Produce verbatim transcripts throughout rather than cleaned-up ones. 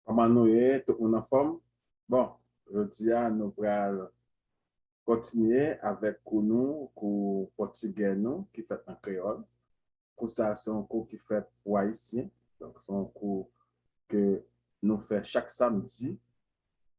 Kòman nou ye? Tout moun anfòm? Bon, jodi a nou pral kontinye avèk kou nou, kou pòtigè nou ki fèt an kreyòl. Kou sa a se yon kou ki fèt pou Ayisyen. Donk, se yon kou ke nou fè chak samdi.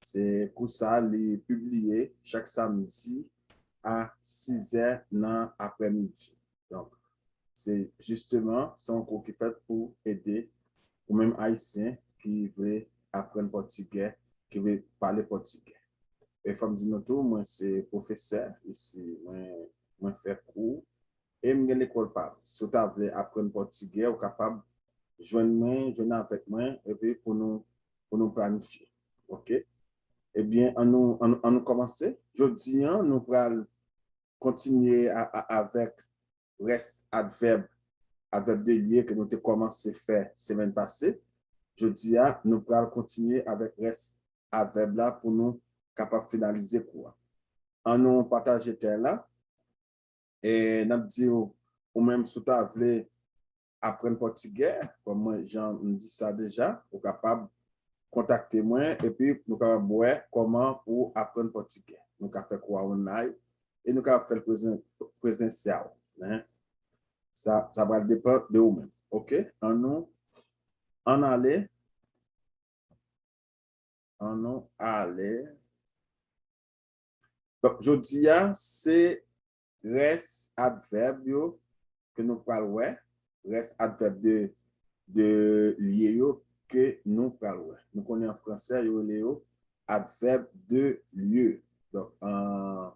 Se kou sa a, li pibliye chak samdi a sizè nan aprèmidi. Donk, se jisteman, se yon kou ki fèt pou ede ou menm Ayisyen ki vle aprann pòtigè, ki vle pale pòtigè. E fò m di nou tou, mwen se pwofesè isi, mwen, mwen fè kou e m gen lekòl pa m. Si w ta vle aprann pòtigè, ou kapab jwenn mwen, jwenn avèk mwen, epi pou nou, pou nou planifye. Oke? Ebyen, an nou, an, an nou kòmanse. Jodi a, nou pral kontinye a, a, avèk rès advèb, advèb de lye ke nou te kòmanse fè semèn pase. Jodi a, nou pral kontinye avèk rès advèb la pou nou kapab finalize kou a. An nou pataje tè la. E n ap di w, ou menm si w ta vle aprann pòtigè, kòm mwen, jan m di sa deja, ou kapab kontakte mwen, epi nou kapab wè kòman pou aprann pòtigè. Nou ka fè kou a online, e nou kapab fè l prezen-, prezensyal, hein. Sa, sa pral depann de ou menm. Oke? An nou, ann ale. An nou ale. Donk, jodi a, se rès advèb yo ke nou pral wè. Rès advèb de, de lye yo ke nou pral wè. Nou konnen an fransè, yo rele yo advèb de lye. Donk, an,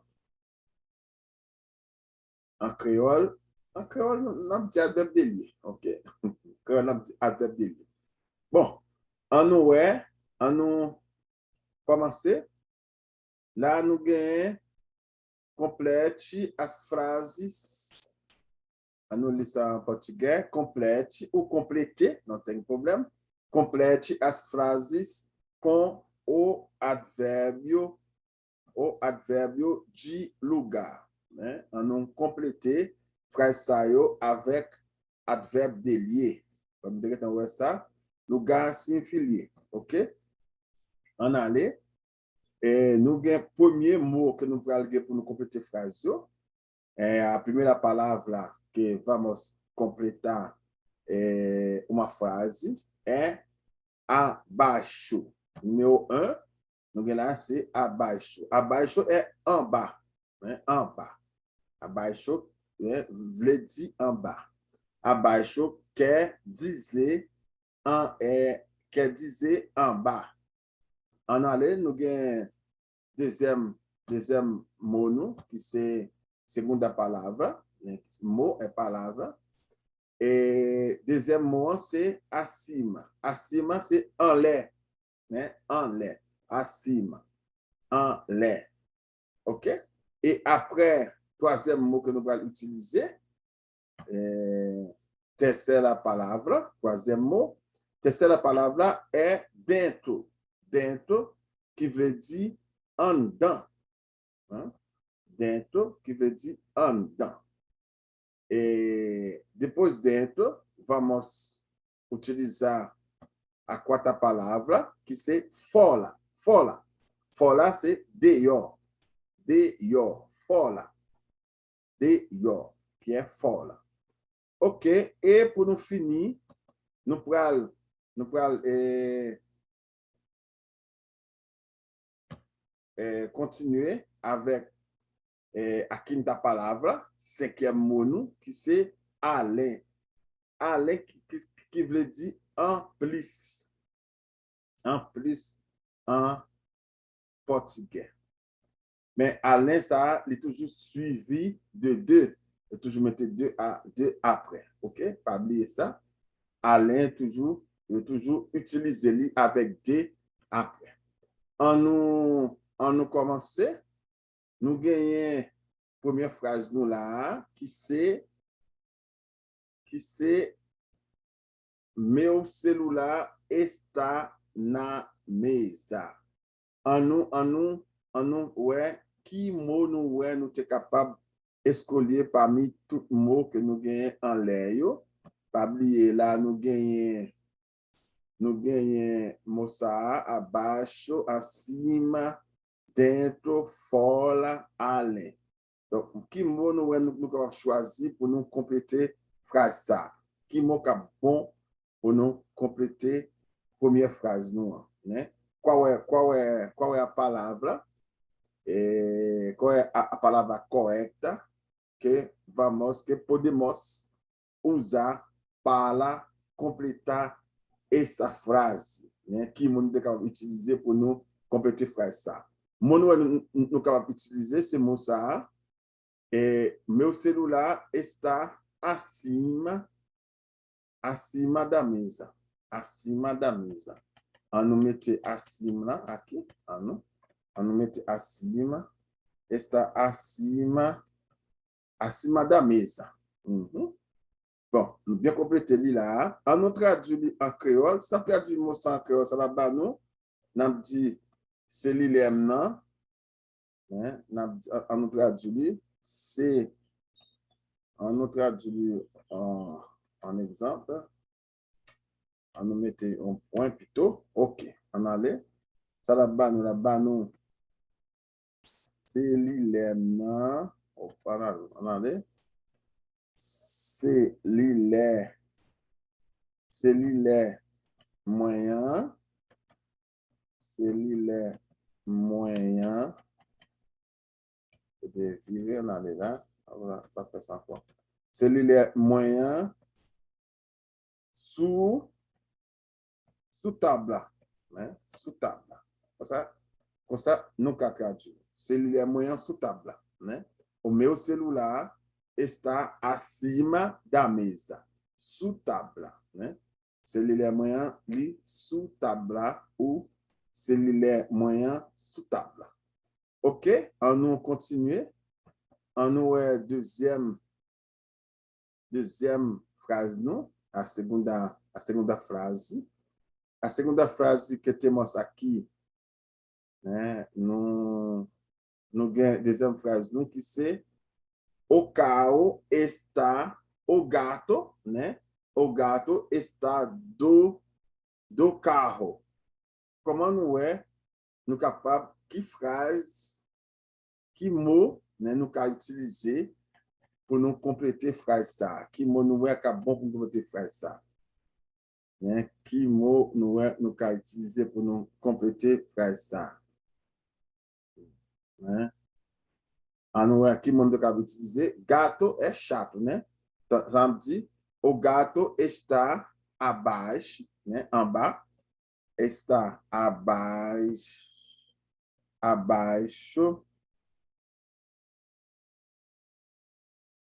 an kreyòl, an kreyòl, n ap di advèb de lye, oke? Kreyòl, n ap di advèb de lye. Bon, an nou wè, an nou kòmanse. La, nou genyen complete as frases. An nou li sa an pòtigè. Complete ou konplete, não tem problema. Complete as frases com o advérbio, o advérbio de lugar, né? An nou konplete fraz sa yo avèk advèb de lye. Kòm nou te gentan wè sa, lugar siyifi lye. Oke? Ann ale. E nou gen premye mo ke nou pral gen pou nou konplete fraz yo. É, a primeira palavra que vamos completar, é, uma frase é abaixo. Nimewo en, nou gen la, se abaixo. Abaixo é anba, né? Anba. Abaixo, né, vle di anba. Abaixo quer dizer, an, é, quer dizer anba. Ann ale, nou gen dezyèm, dezyèm mo nou, ki se segunda palavra, né? Mo é palavra. E dezyèm mo an se acima. Acima se anlè, né? Anlè. Acima. Anlè. Oke? E aprè, twazyèm mo ke nou pral itilize, é, terceira palavra, twazyèm mo, terceira palavra é dentro. Dentro, ki vle di anndan. Hein? Dentro, ki vle di anndan. E depois dentro, vamos utilizar a quarta palavra, ki se fora. Fora. Fora se deyò. Deyò. Fora. Deyò. Ki é fora. Oke, e pou nou fini, nou pral, nou pral, e, e, kontinye avèk, e, a quinta palavra, senkyèm mo nou, ki se além. Além ki, ki, ki vle di anplis. Anplis an pòtigè. Men além sa a, li toujou swivi de de. Yo toujou mete de a, de aprè. Oke? Pa bliye sa. Além toujou, yo toujou itilize li avèk de aprè. An nou, an nou kòmanse. Nou genyen premyè fraz nou la a, ki se, ki se, meu celular está na mesa. An nou, an nou, an nou wè ki mo nou wè nou te kapab eskolye pami tout mo ke nou genyen anlè yo. Pa bliye la, nou genyen Nou genyen mo sa a, abaixo, acima, dentro, fora, além. Donk, ki mo nou wè nou, nou kapab chwazi pou nou konplete fraz sa a? Ki mo k ap bon pou nou konplete premye fraz nou an, né? Qual é, qual é, qual é a palavra? É, qual é a, a palavra correta que vamos, que podemos usar para completar essa frase, né? Ki mo nou te kapab itilize pou nou konplete fraz sa? Mo nou, nou, nou kapab itilize se mo sa a, é, meu celular está acima, acima da mesa. Acima da mesa. An nou mete acima la, aqui. An nou, an nou mete acima. Está acima, acima da mesa. Mhm. Bon, nou byen konplete li la a. An nou tradui li an kreyòl. Si n ap tradui mo sa an kreyòl, sa va ba nou, n ap di, se li lè m nan. Hein, n ap di, an, an nou tradui li, se, an nou tradui li an, an egzanp. An nou mete yon pwen pito. Ok, ann ale. Sa l ap ba nou, l ap ba nou selilè m nan. Opa, ann ale, ann ale. Selilè, selilè mwen an. Selilè mwen an. Epi vire ann ale la. Ann pa fè sa ankò. Selilè mwen an sou, sou tab la. Hein? Sou tab la. Konsa, konsa, nou ka tradui. Selilè mwen an sou tab la. Hein? O meu celular está acima da mesa. Sou tab la. Hein? Selilè mwen an, li sou tab la, ou selilè mwen an sou tab la. Ok, an nou kontinye. An nou wè dezyèm, dezyèm fraz nou, a segunda, a segunda frase. A segunda frase que temos aqui, né? Nou, nou gen dezyèm fraz nou ki se: O cão está, o gato, né? O gato está do, do carro. Kòman nou wè, nou kapab, ki fraz, ki mo, né, nou ka itilize pou nou konplete fraz sa a? Ki mo nou wè k ap bon pou nou konplete fraz sa a? Hein, ki mo nou wè nou ka itilize pou nou konplete fraz sa a? Hein? An nou wè ki mo nou te ka itilize. Gato é chato, né? Sa, sa vle di, o gato está abaixo, né? Anba. Está abaixo, abaixo.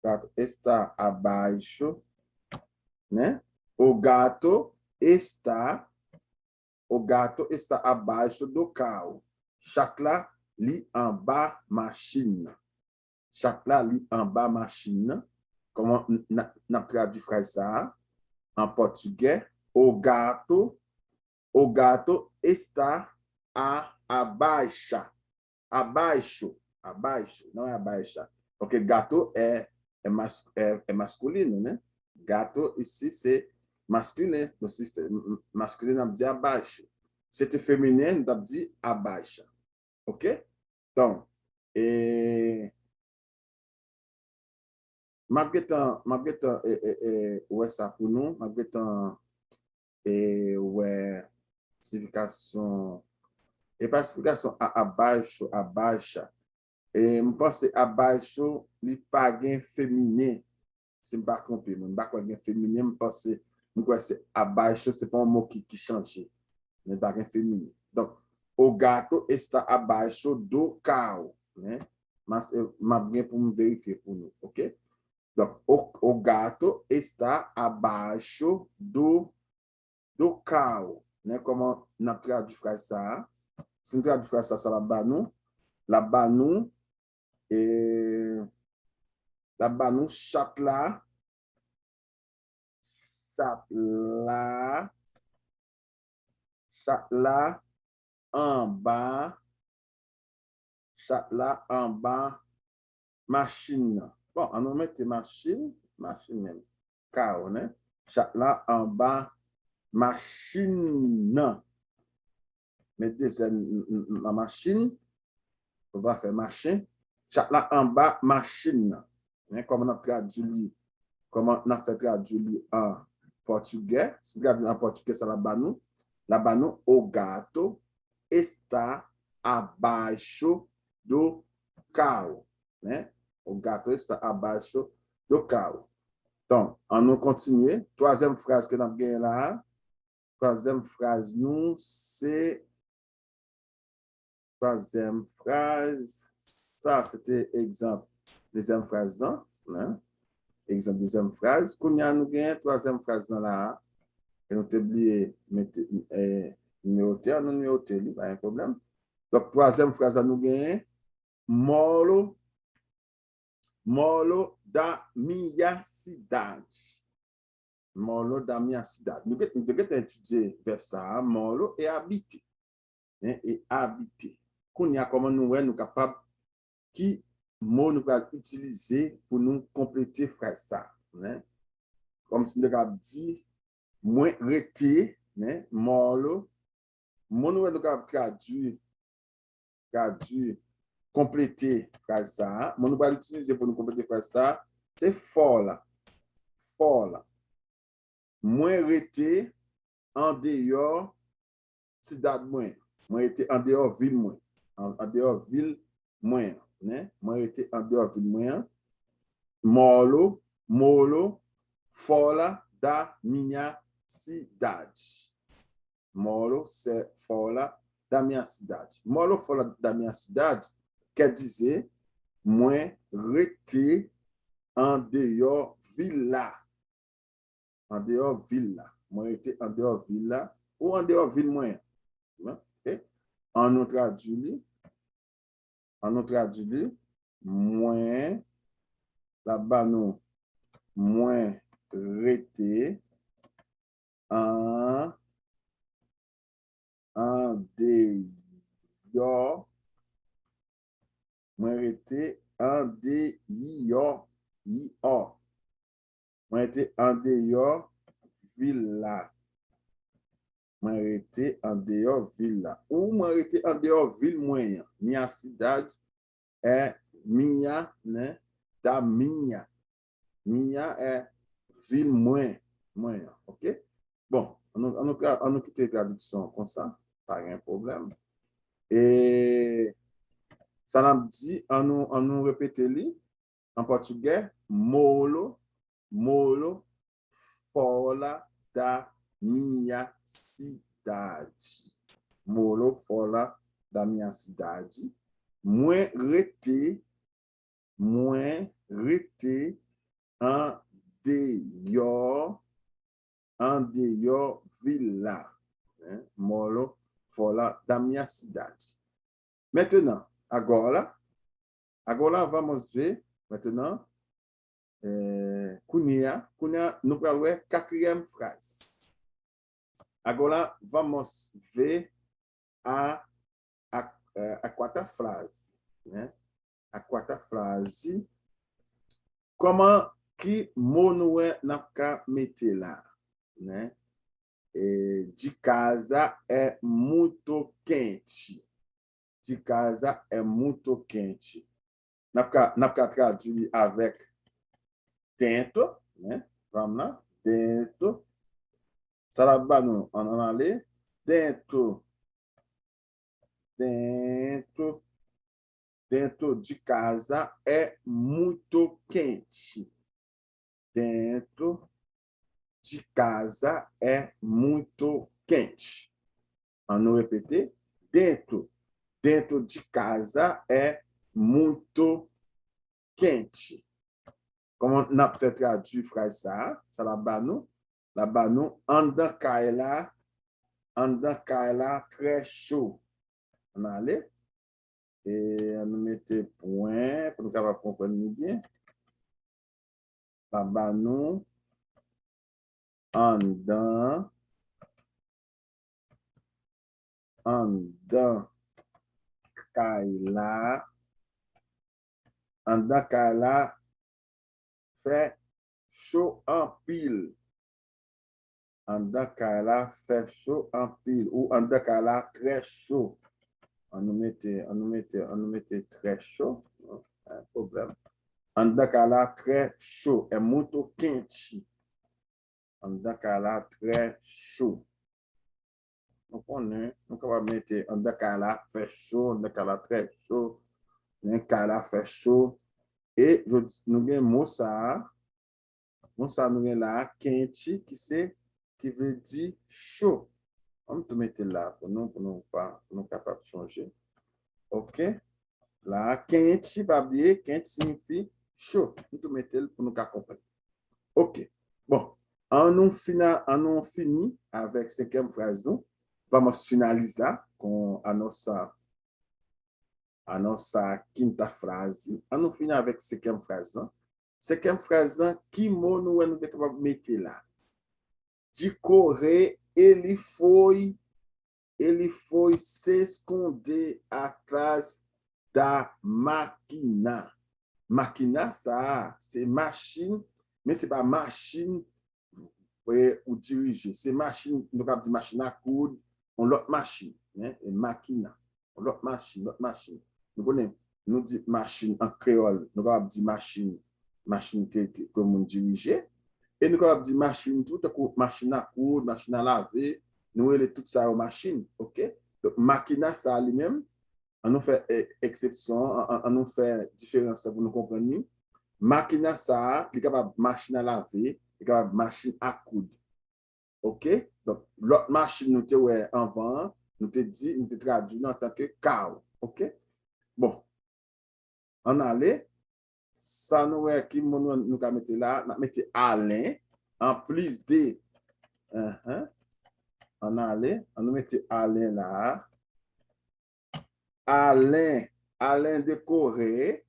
Gato está abaixo, né? O gato está, o gato está abaixo do carro. Chat la, li anba machin nan. Chat la, li anba machin nan. Kòman n, n, n ap tradui fraz sa a an pòtigè? O gato, o gato está a, abaixa. Abaixo, abaixo, não é abaixa. Porque gato é, é, mas, é, é masculino, né? Gato ici c'est masculin. Donk, si se m, m, masculin, n ap di abaixo. Se te feminen, n t ap di abaixa. Ok? Donk, e, m ap gentan, m ap gentan, e, e, e, wè sa pou nou. M ap gentan, e, wè siyifikasyon. E pa siyifikasyon a, abaixo, abaixa. E m panse abaixo, li pa gen feminen. Si m pa twonpe mwen, m pa kwè gen feminen, m panse, m kwè se abaixo, se pa yon mo ki, ki chanje. Men pa gen feminen. Donk, o gato está abaixo do carro, né? Mas, eh, m ap gen pou m verifye pou nou, ok? Donk, o, o gato está abaixo do, do carro, né? Kòman n ap tradui fraz sa a? Si n tradui fraz sa a, sa l ap ba nou? L ap ba nou, e, l ap ba nou chat la, chat la, chat la anba, chat la anba machin nan. Bon, an nou mete machin, machin menm. Carro, né? Chat la anba, machin nan. Met de zè nan machin, nou pa fè machin. Chat la anba machin nan. Men kòman n ap tradui li? Kòman n ap fè tradui li an pòtigè? Si n tradui an pòtigè, sa l ap ba nou? L ap ba nou: O gato está abaixo do carro. Né? O gato está abaixo do carro. Então, ann nou kontinye. Twazyèm fraz ke n ap genyen la a. Twazyèm fraz nou, se twazyèm fraz. Sa, se te egzanp dezyèm fraz lan. Hein? Egzanp dezyèm fraz. Kounye a, nou genyen twazyèm fraz lan la a. E nou te bliye mete, eh, nimewote, ann nou nimewote li, pa gen pwoblèm. Donk, twazyèm fraz la, nou genyen Molo, Molo da minha cidade. Molo da minha cidade. Nou te gentan etidye vèb sa a, molo e abite. Hein, e abite. Kounye a, kòman nou wè nou kapab, ki mo nou pral itilize pou nou konplete fraz sa a? Hein? Kòmsi nou te kapab di, mwen rete, hein, molo. Mo nou wè nou kapab tradui, tradui, konplete fraz sa a. Mo nou pral itilize pou nou konplete fraz sa a, se fò la. Fò la. Mwen rete andeyò sidad mwen. Mwen rete andeyò vil mwen. An, andeyò vil mwen an, né? Mwen rete andeyò vil mwen an. Molo, molo, fora da minha cidade. Molo, se fora da minha cidade. Molo fora da minha cidade quer dizer, mwen rete andeyò vil la. Andeyò vil la. Mwen rete andeyò vil la. Ou andeyò vil mwen an. Ok? Ann nou tradui li. Ann nou tradui li. Mwen, l ap ba nou, mwen rete an, andeyò, mwen rete andeyò, iyò. Mwen rete andeyò vil la. Mwen rete andeyò vil la. Ou mwen rete andeyò vil mwen an. Minha cidade é minha, né? Da minha. Minha é vil mwen, mwen an, ok? Bon, ann nou, ann nou tra-, ann nou kite tradiksyon an konsa, pa gen pwoblèm. E sa n ap di, ann nou, ann nou repete li an pòtigè, molo, molo, fora da minha cidade. Molo fora da minha cidade. Mwen rete, mwen rete andeyò, andeyò vil la. Hein? Molo fora da minha cidade. Maintenant, agora, agora vamos ver, maintenant, eh, kounye a, kounye a, nou pral wè katriyèm fraz. Agora vamos ver a, a, eh, a quarta frase, né? A quarta frase. Kòman, ki mo nou wè n ap ka mete la, né? Eh, de casa é muito quente. De casa é muito quente. N ap ka, n ap ka tradui li avèk dentro, né? Vamos lá, dentro. Sa l ap ba nou, ann, ann ale. Dentro. Dentro. Dentro de casa é muito quente. Dentro de casa é muito quente. Ann nou repete. Dentro. Dentro de casa é muito quente. Kòman n ap fè tradui fraz sa a? Sa l ap ba nou? L ap ba nou, anndan kay la, anndan kay la très chaud. Ann ale. E ann nou mete pwen pou nou kapab konprann li byen. L ap ba nou, anndan, anndan kay la, anndan kay la fè cho anpil. Anndan kay la fè cho anpil. Ou anndan kay la trè cho. An nou mete, an nou mete, an nou mete trè cho. Pa gen pwoblèm. Anndan kay la trè cho. É muito quente. Anndan kay la trè cho. Nou konnen, nou kapab mete anndan kay la fè cho, anndan kay la trè cho, anndan kay la fè cho. E jodi, nou gen mo sa a, mo sa a nou gen la a, quente, ki se, ki vle di cho. An m tou mete l la pou nou, pou nou pa, pou nou kapab sonje. Ok? La a, quente, pa bliye, quente siyifi cho. M tou mete l pou nou ka konprann. Ok. Bon, an nou fina, an nou fini avèk senkyèm fraz nou. Vamos finalizar com a nossa, a nossa quinta frase. An nou fini avèk senkyèm fraz lan. Senkyèm fraz lan, ki mo nou wè nou te kapab mete la? De correr, ele foi, ele foi se esconder atrás da máquina. Máquina sa a, se machin, men se pa machin, e, ou dirije. Se machin, nou kapab di machin a koud, yon lòt machin, en, e máquina. Yon lòt machin, lòt machin. Nou konnen, nou di machin an kreyòl, nou kapab di machin, machin ke, ke, ke moun dirije. E nou kapab di machin tou, tankou machin a koud, machin a lave, nou rele tout sa yo machin, ok? Donk, máquina sa a li menm, an nou fè, e, eksepsyon an, an, an nou fè diferans lan pou nou konprann li. Máquina sa a, li kapab machin a lave, li kapab machin a koud. Ok? Donk, lòt machin nou te wè anvan an, nou te di, nou te tradui l antanke carro. Ok? Bon. Ann ale. Sa nou wè ki mo nou, nou ka mete la, n ap mete além, anplis de. Aham. Ann ale, an nou mete além la a. Além, além de correr,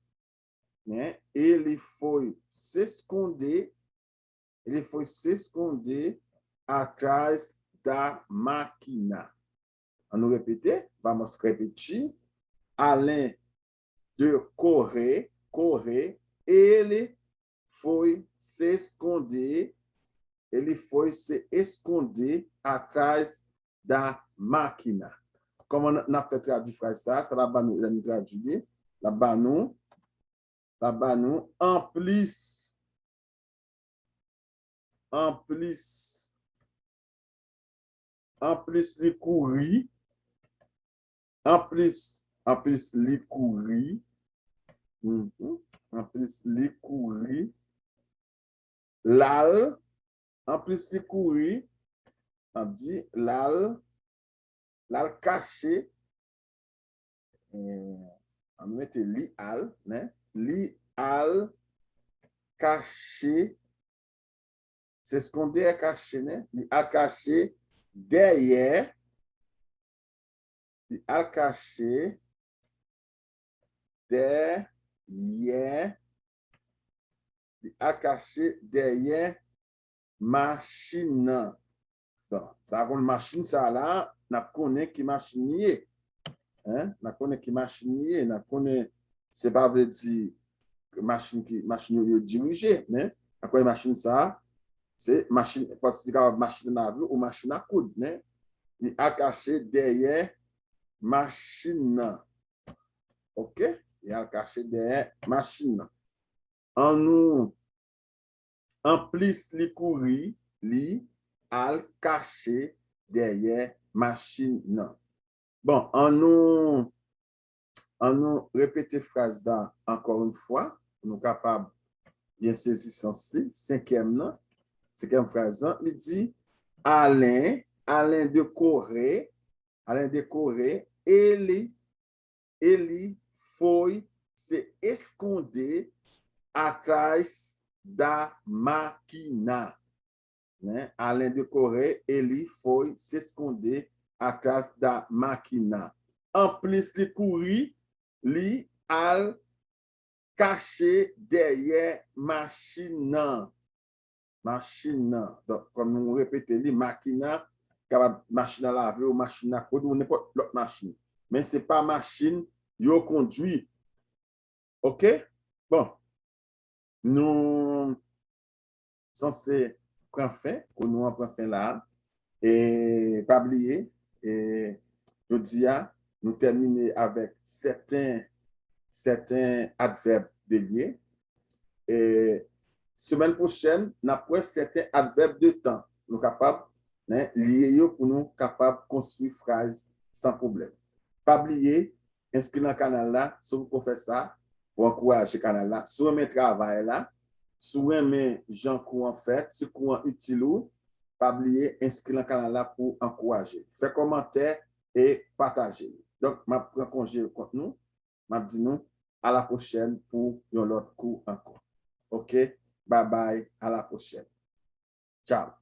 né? Ele foi se esconder, ele foi se esconder atrás da máquina. An nou repete, vamos repetir. Além de correr, correr, ele foi se esconder, ele foi se esconder atrás da máquina. Kòman n, n ap fè tradui fraz sa a? Sa l ap ba nou, lè nou tradui li, l ap ba nou, l ap ba nou, anplis, anplis, anplis li kouri, anplis, anplis li kouri, mhm, anplis li kouri, l al, anplis li kouri, n ap di, l al, l al kache, eh, an nou mete li al, men, li al kache, se esconder é kache, né? Li al kache dèyè, li al kache dèyè, li al kache dèyè machin nan. Bon, sa konn machin sa la, n ap konnen ki machin li ye. Hein? N ap konnen ki machin li ye, n ap konnen, se pa vle di machin ki, machin yo, yo dirije, men n ap konnen machin sa, se machin, paske li kapab machin nan avyon ou machin a koud, men li al kache dèyè machin nan. Ok? Li al kache dèyè machin nan. An nou, anplis li kouri, li al kache dèyè machin nan. Bon, an nou, an nou repete fraz la ankò yon fwa, pou nou kapab byen sezi sans li. Senkyèm nan, senkyèm fraz lan, li di, além, além de correr, além de correr, ele, ele foi se esconder atrás da máquina. Né? Além de correr, ele foi se esconder atrás da máquina. Anplis li kouri, li al kache dèyè machin nan. Machin nan. Donk, kòm nou repete li, máquina, kapab machin a lave ou machin a koud ou nenpòt lòt machin. Men se pa machin yo kondui. Ok? Bon. Nou sanse pran fen, kou nou an pran fen la. E pa bliye, e jodi a, nou tèmine avèk sèten, sèten advèb de lye. E semèn pwochèn, n ap wè sèten advèb de tan. Nou kapab, men, lye yo pou nou kapab konstwi fraz san pwoblèm. Pa bliye, enskri nan kanal la, si w poko fè sa, pou ankouraje kanal la. Si w renmen travay la, si w renmen jan kou an fèt, si kou an itil ou, pa bliye enskri nan kanal la pou ankouraje. Fè kòmantè e pataje. Donk, m ap pran konje kont nou. M ap di nou, a la pwochèn pou yon lòt kou ankò. Oke? Babay, a la pwochèn. Tchao.